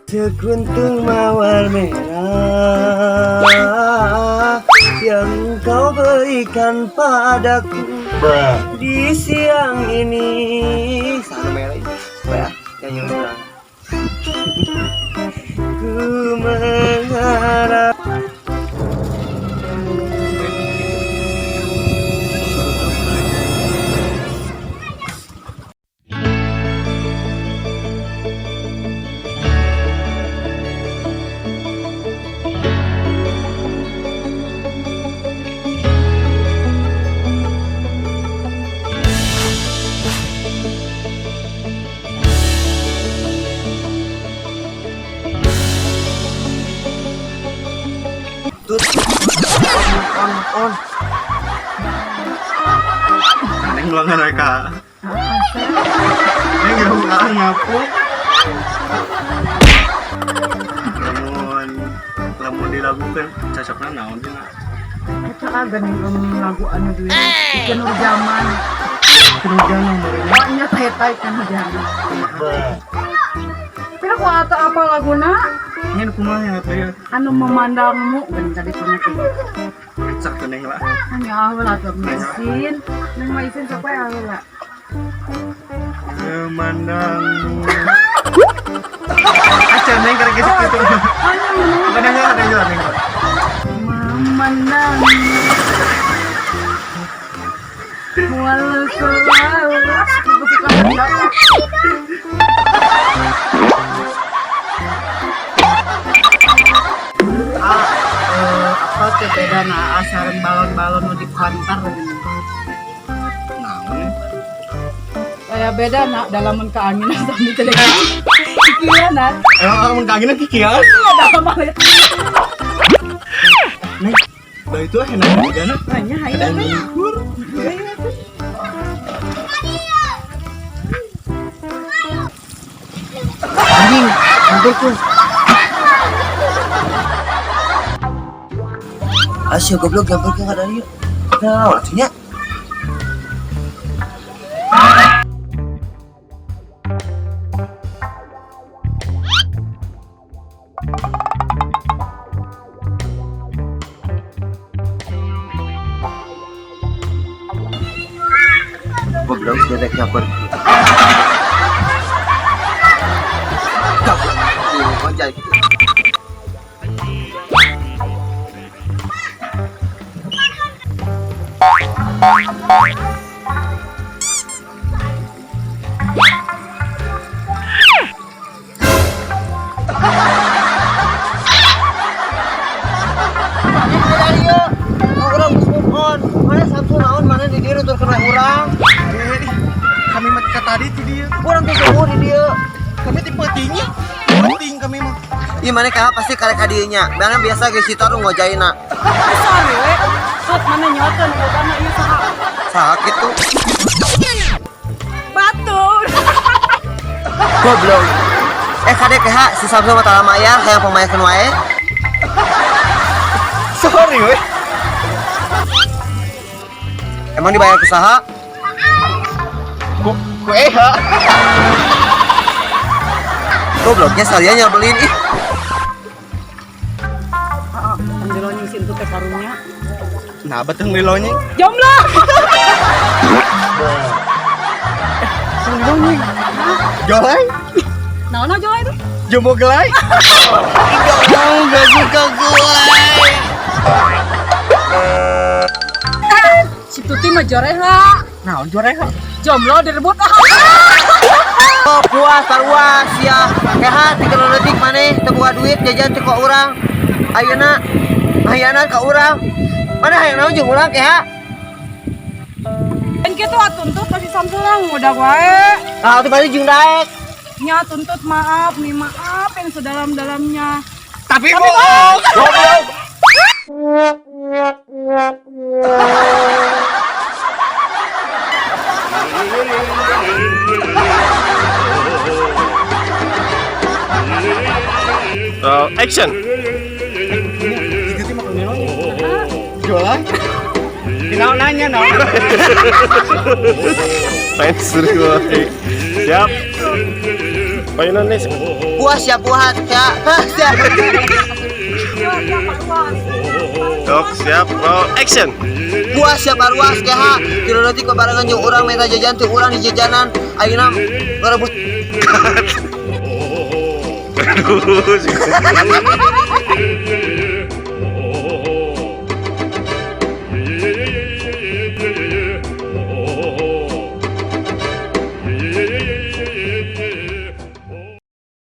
Sekuntum mawar merah yang kau berikan padaku di siang ini. Sana merah ini. Apa ya? Nyanyi ulang. Ku mengharap. Tut. On on on. Neng luang mereka. Neng gak nyapu. Lamun lamun dilagukan cocoknya naon dina? Eta geuning lagu anu duit Ikke Nurjaman. Kerugian meureun. Oh nya teh eta Ikke Nurjaman. Tapi aku atau apa laguna? Nyen kumaha ya teh ya? Anu memandangmu geuning tadi pernah teh. Cek teh Neng lah. Hanya lah tuh mesin. Neng mah isin siapa ya lah. Memandangmu. Aca Neng karek geus kitu. Anu Neng lah, Neng lah, Neng. memandangmu. Walau selalu apa teh beda na sareng balon-balon nu di konter gini. Naon? Kayak beda na dalaman keanginan sami teh. Kikian na. Emang mun kaanginan kikian? Iya dalam malah. Neng, bah itu enak juga na. Hanya hayu Ada atuh. libur. Hayu atuh. Anjing, hampir tuh. Asyik goblok gampang ke ada yuk. Nah, waktunya. Goblok sudah rek nyamper. Goblok. Anjay gitu. Urang geus move on. Mana Samsu naon, mana di dieu nuturkeun we urang. Eh, kami mah tika tadi ti dieu. Urang tuh jauh di dieu. Kami ti peutingnya. Penting kami mah. Ih mana kaha pasti karek ka dieu nya. Mana biasa geus situ anu ngojaina. Sorry we. Tut mana nyotan bukan ieu saha. Saha kitu? Batur. Goblok. Eh kade keha si Samsu mah tara mayar hayang pemayakeun wae. Sorry we. Emang dibayar ku saha? Ku ku Eha. Gobloknya sekalian nyebelin ih. Heeh, dilonying si itu teh karunya. Nah, beteng dilonying. Jomblo. Dilonying. Jolai. Naon jolai itu? Jombo gelai. Kamu gak suka gulai. Si Tuti mah joreha. Naon joreha? Jomblo direbut ah. Oh, puas taruas ya. Keha tinggal leutik maneh teu boga duit jajan teu ka urang. Ayeuna hayana ka urang. Mana hayang naon jeung urang keha? Kan kitu atuh tuntut ka si Samsul lah ngudag wae. Nah, atuh balik jeung daek. Nya tuntut maaf nih maaf yang sedalam-dalamnya. Tapi bohong. Goblok. Action. Jolai. Naon nanya naon. Main seru. Siap. Payunan nih. Puas ya puas ya. Hah, siap. Sok, siap, roll, action. Puas ya paruas keha. Ti leutik babarengan jeung urang minta jajan ti urang di jajanan. Ayeuna ngerebut. Aduh, si